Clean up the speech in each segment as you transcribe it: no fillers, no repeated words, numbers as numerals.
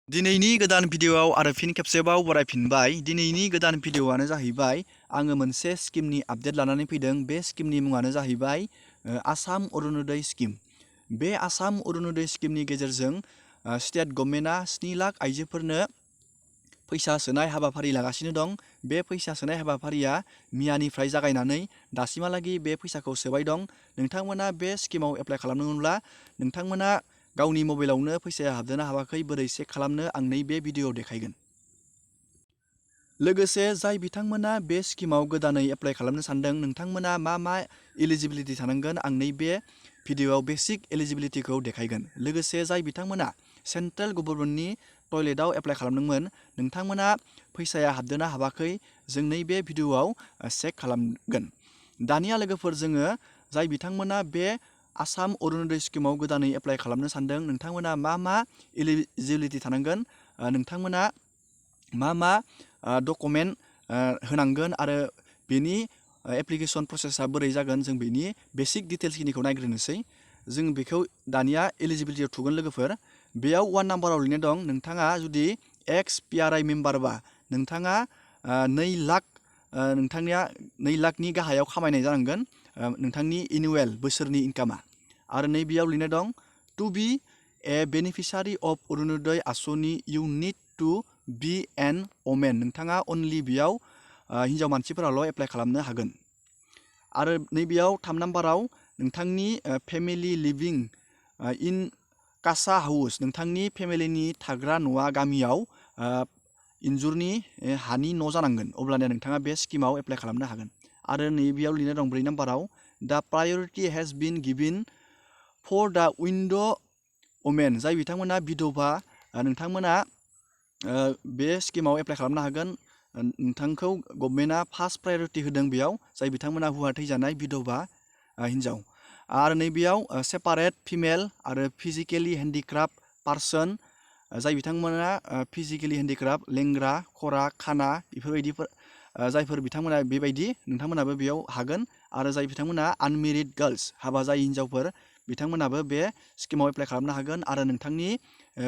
दिनैनि गोदान भिडिअआव आरो फिन खेबसेबाव बरायफिनबाय। दिनैनि गोदान भिडिअआनो जाहैबाय आङो मोनसे स्किमनि आपडेट लानानै फैदों। बे स्किमनि मुङानो जाहैबाय आसाम अरुणोदय स्किम। बे आसाम अरुणोदय स्किमनि गेजेरजों स्टेट गभर्नमेन्टआ 7 लाख आइजोफोरनो फैसा सोनाय हाबाफारि लागासिनो दं। बे फैसा सोनाय हाबाफारिया मियानिफ्राय जागायनानै दासिमहालागै बे फैसाखौ सोबाय दं। नोंथांमोना बे स्किमाव एप्लाइ खालामदोंमोनब्ला नोंथांमोना गावनि मबाइलावनो फैसाया हाबदोंना हाबाखै बोरै चेक खालामनो आं नैबे भिडिअआव देखायगोन। लोगोसे जाय बिथांमोना बे स्किमाव गोदानै एप्लाइ खालामनो सानदों नोंथांमोना मा एलिजिबिलिटि थानांगोन आं नैबे भिडिअआव बेसिक एलिजिबिलिटिखौ देखायगोन। लोगोसे जाय बिथांमोना सेन्ट्रेल गभर्नमेन्टनि टयलेटआव एप्लाइ खालामदोंमोन नोंथांमोना फैसाया हाबदोंना हाबाखै जों नैबे भिडिअआव चेक खालामगोन। दानिया लोगोफोर जोङो जाय बिथांमोना बे आसाम अरुणोदय स्किमाव गोदानै एप्लाइ खालामनो सानदों नोंथांमोना मा एलिजिबिलिटि थानांगोन, नोंथांमोना मा डकुमेन्ट होनांगोन आरो बेनि एप्लिकेसन प्रसेसा बोरै जागोन जों बेनि बेसिक डिटेल्सखिनिखौ नायग्रोनोसै। जों बेखौ दानिया एलिजिबिलिटियाव थुगोन लोगोफोर। बेयाव 1 नाम्बाराव लिरनाय दं नोंथाङा जुदि एक्स PRI मेम्बारबा नोंथाङा 2 लाख नोंथांनिया 2 लाखनि गाहायाव खामायनाय जानांगोन नोंथांनि एनुवेल बोसोरनि इनकामा। आरो नैबेयाव लिरनाय दं to be A बेनिफिशियारि of Orunodoi आसनि you need to be an women. नोंथाङा अनलि बेयाव हिन्जाव मानसिफोराल' एप्लाइ खालामनो हागोन। आरो नैबेयाव 3 नाम्बाराव नोंथांनि फेमिलि लिभिं इन काचा हाउस, नोंथांनि फेमिलिनि थाग्रा न'आ गामियाव इन्जुरनि हानि न' जानांगोन अब्लानिया नोंथाङा बे स्किमाव एप्लाइ खालामनो हागोन। आरो नैबेयाव लिरनाय दं 4 नाम्बाराव दा प्रायरिटि हेज बिन गिभिन फर दा उइन्ड' वमेन। जाय बिथांमोना बिधबा नोंथांमोना बे स्किमाव एप्लाइ खालामनो हागोन। नोंथांखौ गभर्नमेन्टआ फार्स्ट प्रायरिटि होदों बेयाव जाय बिथांमोना हौवा थैजानाय बिधबा हिन्जाव। आरो नैबेयाव सेपारेट फिमेल आरो फिजिकेलि हेन्डिक्राफ्ट पार्सन, जाय बिथांमोना फिजिकेलि हेन्डिक्राफ्ट लेंग्रा खरा खाना बेफोरबायदिफोर जायफोर बिथांमोना बेबायदि नोंथांमोनाबो बेयाव हागोन। आरो जाय बिथांमोना आनमेरिड गार्लस हाबा जायै हिन्जावफोर बिथांमोनाबो बे स्किमाव एप्लाइ खालामनो हागोन। आरो नोंथांनि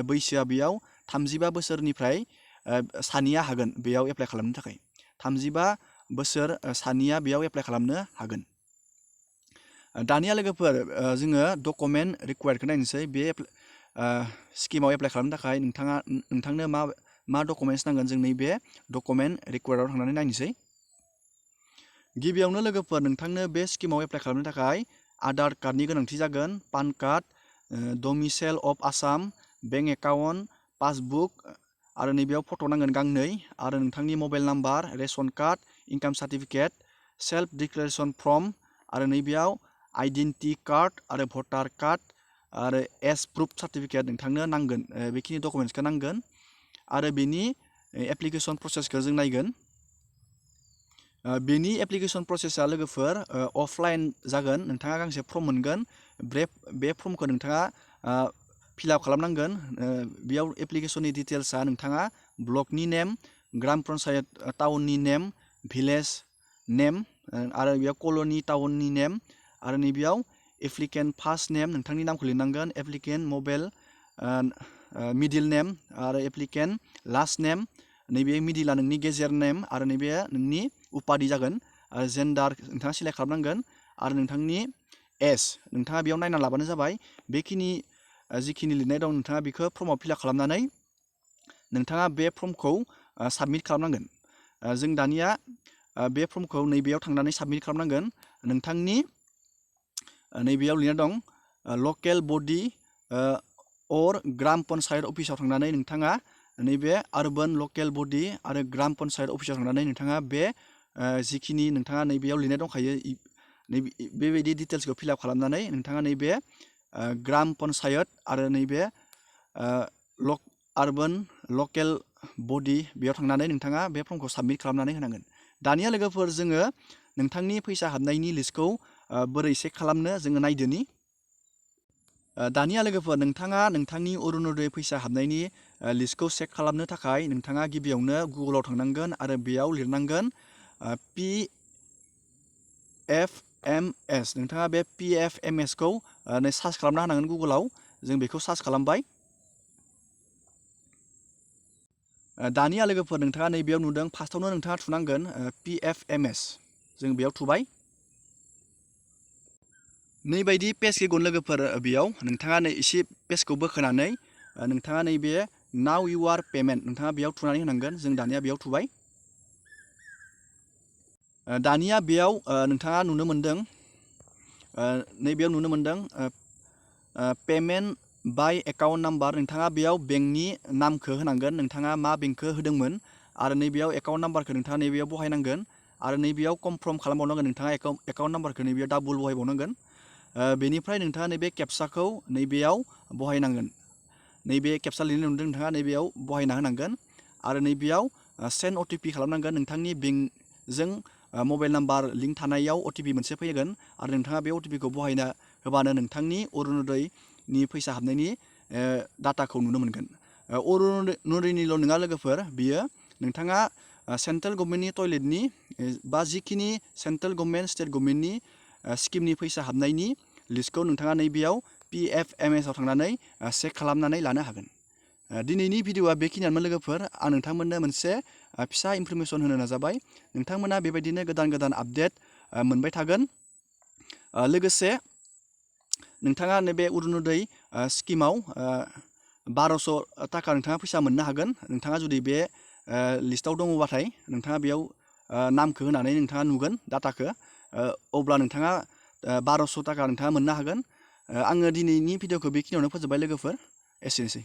बैसोआ बेयाव 35 बोसोरनिफ्राय सानिया हागोन बेयाव एप्लाइ खालामनो थाखाय। 35 बोसोर सानिया बेयाव एप्लाइ खालामनो हागोन। दानिया लोगोफोर जोङो डकुमेन्ट रिक्वायर्डखौ नायनोसै। बे स्किमाव एप्लाइ खालामनो थाखाय नोंथांनो मा डकुमेन्टस नांगोन जों नैबे डकुमेन्ट रिक्वायर्डआव थांनानै नायनोसै। गिबियावनो लोगोफोर नोंथांनो बे स्किमाव एप्लाइ खालामनो थाखाय आधार कार्डनि गोनांथि जागोन, PAN card, domicile of Assam, bank account, passbook आरो नैबेयाव फट' नांगोन गांनै। आरो नोंथांनि mobile number, ration card, income certificate, self declaration form आरो नैबेयाव आइडेन्टिटि कार्ड आरो भटार कार्ड आरो एज प्रुफ सार्टिफिकेट नोंथांनो नांगोन। बेखिनि डकुमेन्टसखौ नांगोन। आरो बेनि एप्लिकेसन प्रसेसखौ जों नायगोन। बेनि एप्लिकेसन प्रसेसा लोगोफोर अफलाइन जागोन। नोंथाङा गांसे फर्म मोनगोन। बे फर्मखौ नोंथाङा फिलआप खालामनांगोन। बेयाव एप्लिकेसननि डिटेल्सआ नोंथाङा ब्लकनि नेम, ग्राम पन्सायत टाउननि नेम, भिलेज नेम आरो बेयाव कल'नि टाउननि नेम आरो नैबेयाव एप्लिकेन्ट फार्स्ट नेम नोंथांनि नामखौ लिरनांगोन, एप्लिकेन्ट मबाइल मिडिल नेम आरो एप्लिकेन्ट लास्ट नेम। नैबे मिडिला नोंनि गेजेर नेम आरो नैबे नोंनि उपाधि जागोन। आरो जेन्डार नोंथाङा सिलेक्ट खालामनांगोन आरो नोंथांनि एज नोंथाङा बेयाव नायना लाबानो जाबाय। बेखिनि जिखिनि लिरनाय दं नोंथाङा बेखौ फर्माव फिलआप खालामनानै नोंथाङा बे फर्मखौ साबमिट खालामनांगोन। जों दानिया बे फर्मखौ नैबेयाव थांनानै साबमिट खालामनांगोन। नोंथांनि नैबेयाव लिरनाय दं लकेल बडि अर ग्राम पन्सायत अफिसाव थांनानै नोंथाङा नैबे आर्बान लकेल बडि आरो ग्राम पन्सायत अफिसाव थांनानै नोंथाङा बे जिखिनि नोंथाङा नैबेयाव लिरनाय दंखायो बेबायदि डिटेल्सखौ फिलआप खालामनानै नोंथाङा नैबे ग्राम पन्सायत आरो नैबे आर्बान लकेल बडि बेयाव थांनानै नोंथाङा बे फर्मखौ साबमिट खालामनानै होनांगोन। दानिया लोगोफोर जोङो नोंथांनि फैसा हाबनायनि लिस्टखौ बोरै चेक खालामनो जोङो नायदोनि। दानिया लोगोफोर नोंथाङा नोंथांनि अरुणोदय फैसा हाबनायनि लिस्टखौ चेक खालामनो थाखाय नोंथाङा गिबियावनो गुगोलाव थांनांगोन आरो बेयाव लिरनांगोन PFMS। नोंथाङा बे PFMS खौ सार्च खालामना होनांगोन गुगोलाव। जों बेखौ सार्च खालामबाय। दानिया लोगोफोर नोंथाङा नैबेयाव नुदों फार्स्टआवनो नोंथाङा थुनांगोन PFMS जों बेयाव थुबाय नैबायदि पेज फैगोन लोगोफोर बेयाव नोंथाङा नै एसे पेजखौ बोखोनानै नोंथाङा नैबे नाउ इउआर पेमेन्ट नोंथाङा बेयाव थुनानै होनांगोन जों दानिया बेयाव थुबाय दानिया बेयाव नोंथाङा नुनो मोनदों नैबेयाव नुनो मोनदों पेमेन्ट बाय एकाउन्ट नाम्बार नोंथाङा बेयाव बेंकनि नामखौ होनांगोन नोंथाङा मा बेंकखौ होदोंमोन आरो नैबेयाव एकाउन्ट नाम्बारखौ नोंथाङा नैबेयाव बहायनांगोन आरो नैबेयाव कनफार्म खालामबावनांगोन नोंथाङा एकाउन्ट नाम्बारखौ नैबेयाव डाबल बहायबावनांगोन बेनिफ्राय नोंथाङा नैबे केप्साखौ नैबेयाव बहायनांगोन नैबे केप्सा लिरनाय नुदों नोंथाङा नैबेयाव बहायना होनांगोन आरो नैबेयाव सेन्ड OTP खालामनांगोन नोंथांनि बेंकजों मबाइल नाम्बार लिंक थानायाव OTP मोनसे फैगोन आरो नोंथाङा बे OTPखौ बहायना होबानो नोंथांनि अरुनदयनि फैसा हाबनायनि डाटाखौ नुनो मोनगोन अरुनदयनिल' नङा लोगोफोर बियो नोंथाङा सेन्ट्रेल गभर्नमेन्टनि टयलेटनि बा जिखिनि सेन्ट्रेल गभर्नमेन्ट स्टेट गभर्नमेन्टनि स्किमनि फैसा हाबनायनि लिस्टखौ नोंथाङा नैबेयाव PFMS आव थांनानै चेक खालामनानै लानो हागोन दिनैनि भिडिअआ बेखिनियानोमोन लोगोफोर आं नोंथांमोननो मोनसे फिसा इनफरमेसन होनो नाजाबाय नोंथांमोना बेबायदिनो गोदान गोदान आपडेट मोनबाय थागोन लोगोसे नोंथाङा नैबे अरुनदय स्किमाव 1200 थाखा नोंथाङा फैसा मोननो हागोन नोंथाङा जुदि बे लिस्टआव दङबाथाय नोंथाङा बेयाव नामखौ होनानै नोंथाङा नुगोन डाटाखौ अब्ला नोंथाङा 1200 थाखा नोंथाङा मोननो हागोन आङो दिनैनि भिडिअखौ बेखिनियावनो फोजोबबाय लोगोफोर एसेनोसै